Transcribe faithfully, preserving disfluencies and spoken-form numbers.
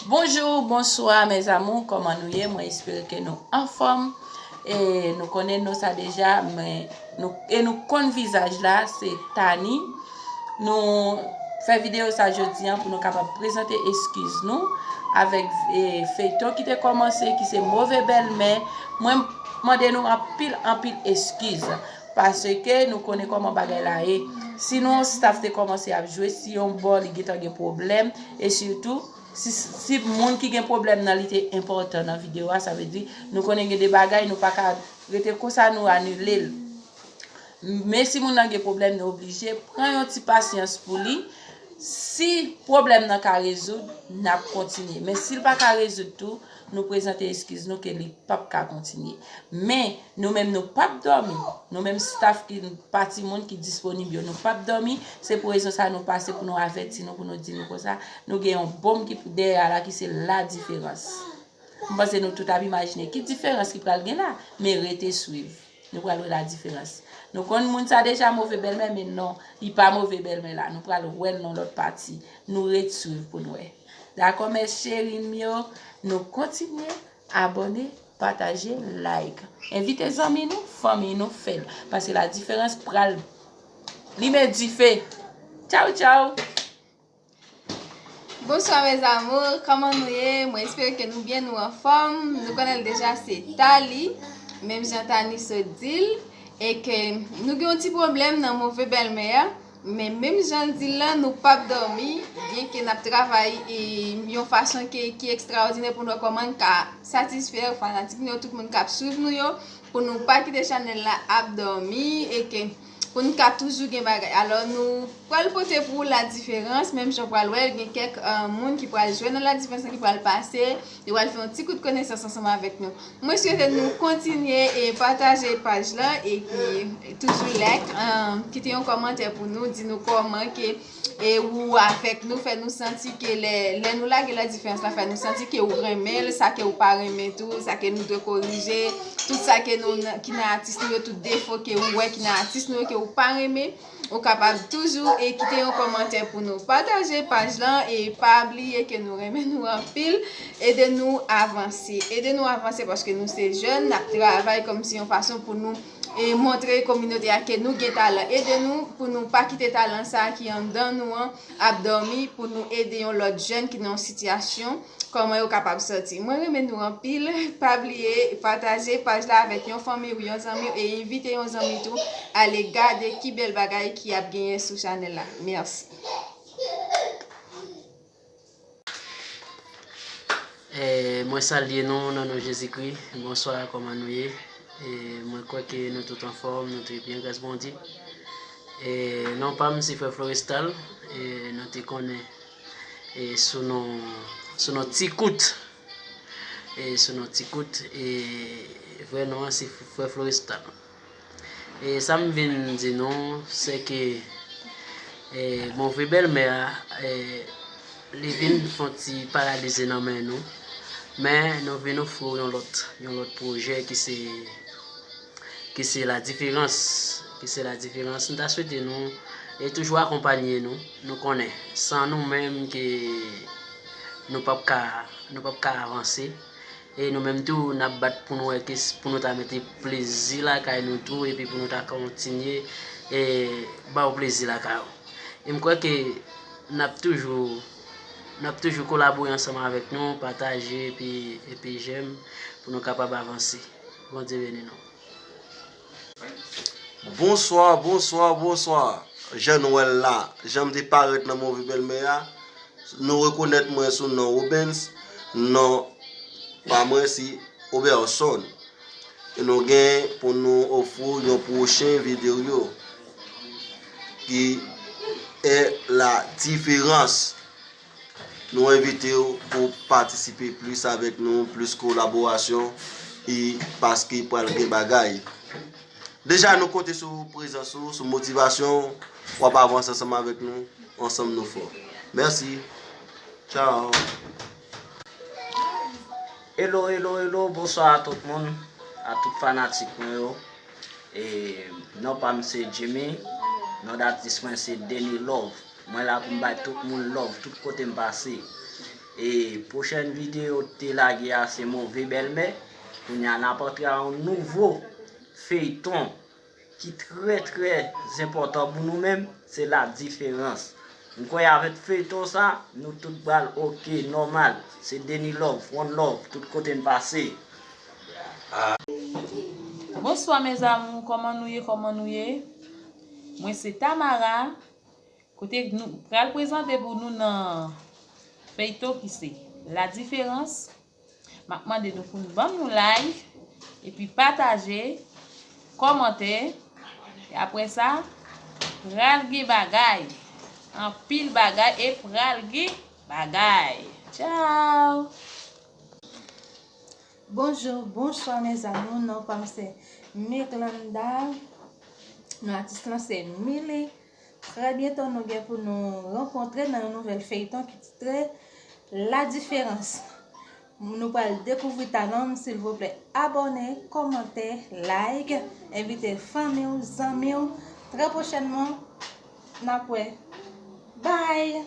Bonjou, bonswa, mes amours, kòman nou ye? Mwen espere ke nou anfòm. E nou konnen non sa deja, men nou, e nou konn vizaj la, se Tani. Nou fè videyo sa jodi an pou nou kapab prezante eskiz nou avèk, e, feyton ki te kòmanse, ki se Move Bèlmè. Mwen mande nou anpil, anpil eskiz. Paske nou konnen kòman bagay la ye. Si nou yon staff te kòmanse ap jwe, si yon bò li gentan gen pwoblèm, e sitou, si, si moun ki gen pwoblèm nan li te enpòtan nan videyo a, sa vle di, nou konnen gen de bagay, nou pa ka rete konsa, nou anile l. Men si moun nan gen pwoblèm, nou oblije pran yon ti pasyans pou li. Si pwoblèm nan ka rezoud, n ap kontinye. Men si l pa ka rezoud tou, nou prezante eskiz nou ke li p ap ka kontinye. Men, nou menm, nou p ap dòmi. Nou menm staff ki pa timoun ki disponib yo, nou p ap dòmi. Se pou rezon sa nou pase pou nou avèti nou, pou nou di nou konsa, nou gen yon bonm ki dèyè a la ki se La Diferans. M panse nou tout ap imajine ki diferans ki pral gen la, men rete swiv. Nou pral wè la diferans. Nou konn moun sa deja, Move Bèlmè, men non, li pa Move Bèlmè la. Nou pral wè l nan lòt pati. Nou ret swiv pou n wè. Dakò, mes chéri m yo, nou kontinye abòne, pataje, like. Envite zanmi nou, fanmi nou, fè l. Paske La Diferans pral limen dife. Tchaw, tchaw! Bonswa mes amours, kòman nou ye? Mwen espere ke nou byen, nou anfòm. Nou konnen l deja, se Tali, menm jan Tani sot di l, e ke nou gen yon ti pwoblèm nan Move Bèlmè a, men menm jan l di l lan, nou p ap dòmi, byen ke n ap travay e yon fason ke, ki ekstraòdinè pou nou wè kòman n ka satisfè fanatik nou yo, tout moun k ap swiv nou yo, pou nou pa kite chanèl la ap dòmi e ke pou n ka toujou gen bagay. Alò, nou pral pote pou ou La Diferans, menm jan w pral wè l, gen kèk, eh, moun ki pral jwe nan La Diferans lan, ki pral pase, yo pral fè yon ti kout konesans ansanm avèk nou. Mwen swete nou kontinye e pataje paj la, epi toujou like, eh, kite yon kòmantè pou nou, di nou kòman ke e ou avèk nou, fè nou santi ke lè, lè nou lage La Diferans la, fè nou santi ke ou renmen l, sa ke ou pa renmen tou, sa ke nou dwe korije, tout sa ke nou, ki nan atis nou yo, tout defo ke ou wè ki nan atis nou yo, ke ou pa renmen, ou kapab toujou e kite yon kòmantè pou nou. Pataje paj lan e pa bliye ke nou renmen nou anpil. Ede nou avanse. Ede nou avanse paske nou se jèn, n ap travay kòmsi yon fason pou nou e montre kominote a ke nou gen talan. Ede nou pou nou pa kite talan sa a ki anndan nou an ap dòmi, pou nou ede yon lòt jèn ki nan yon sitiyasyon, kòman yo kapab sòti. Mwen renmen nou anpil. Pa bliye pataje paj la avèk yon fanmi w, yon zanmi w, e envite yon zanmi tou ale gade ki bèl bagay ki ap genyen sou chanèl la. Mèsi. E, mwen salye nou nan non Jezikri. Bonswa, kòman nou ye? E, mwen kwè ke nou tout anfòm, nou tout byen, gras Bondye. E, non pa m se Frè Florestal. E, nou te konnen, e, sou non, sou non Ti Kout. E, sou non Ti Kout. E, vrè non an se Frè Florestal. E sa m vin di nou, se ke, e, move bèlmè a, e, li vin fè yon ti paralize nan men nou. Men nou vin ofri w yon lòt, yon lòt pwojè ki se, ki se La Diferans. Ki se La Diferans. M ta swete nou, e, toujou akonpanye nou. Nou konnen, san nou menm ke nou p ap ka, nou p ap ka avanse. E nou menm tou, n ap bat pou nou wè ke s-, pou nou ta mete plezi lakay nou tou, epi pou nou ta kontinye, e, ba w plezi lakay ou. E m kwè ke n ap toujou, n ap toujou kolabore ansanm avèk nou, pataje, epi, epi j'aime, pou nou kapab avanse. Bondye beni nou. Bonswa, bonswa, bonswa. Jan nou wè l la, jan m te parèt nan move bèlmè a, nou rekonèt mwen sou non Robens, non pa mwen se Oberson. E nou gen pou nou ofri w yon pwochen videyo ki è la diferans. Nou envite w pou w patisipe plis avèk nou, plis kolaborasyon, e paske pral gen bagay. Deja nou konte sou prezans ou, sou motivasyon w, w ap avanse ansanm avèk nou, ansanm nou fò. Mèsi. Tchao. Hello, hello, hello, bonswa a tout moun, a tout fanatik mwen yo. E, non pa m se Jimmy, non datis mwen se Denny Love. Mwen la pou m bay tout moun love, tout kote m pase. E pwochèn videyo te lage a se Move Bèlmè. Kounye a n ap antre a yon nouvo feyton ki trè, trè enpòtan pou nou menm, se La Différence. M kwè avèk feyton sa, nou tout pral oke, nòmal. Se Denis Love, One Love, tout kote n pase. Bonswa mes amours, kòman nou ye, kòman nou ye? Mwen se Tamara, kote nou pral prezante pou nou nan feyton ki se La Différence. M ap mande nou pou nou ban nou like, epi pataje, kòmante, e apre sa, pral gen bagay, anpil bagay, e pral gen bagay. Tchao! Bonjou, bonswa mes amours, non pa m se Mirlanda, non atis lan se Mili. Trè byento nou gen pou nou rankontre nan yon nouvèl feyton ki titre La Différence. Nou pral dekouvri talan m, silvouplè abòne, kòmante, like, envite fanmi w, zanmi w. Trè pwochènman n ap wè. Bye!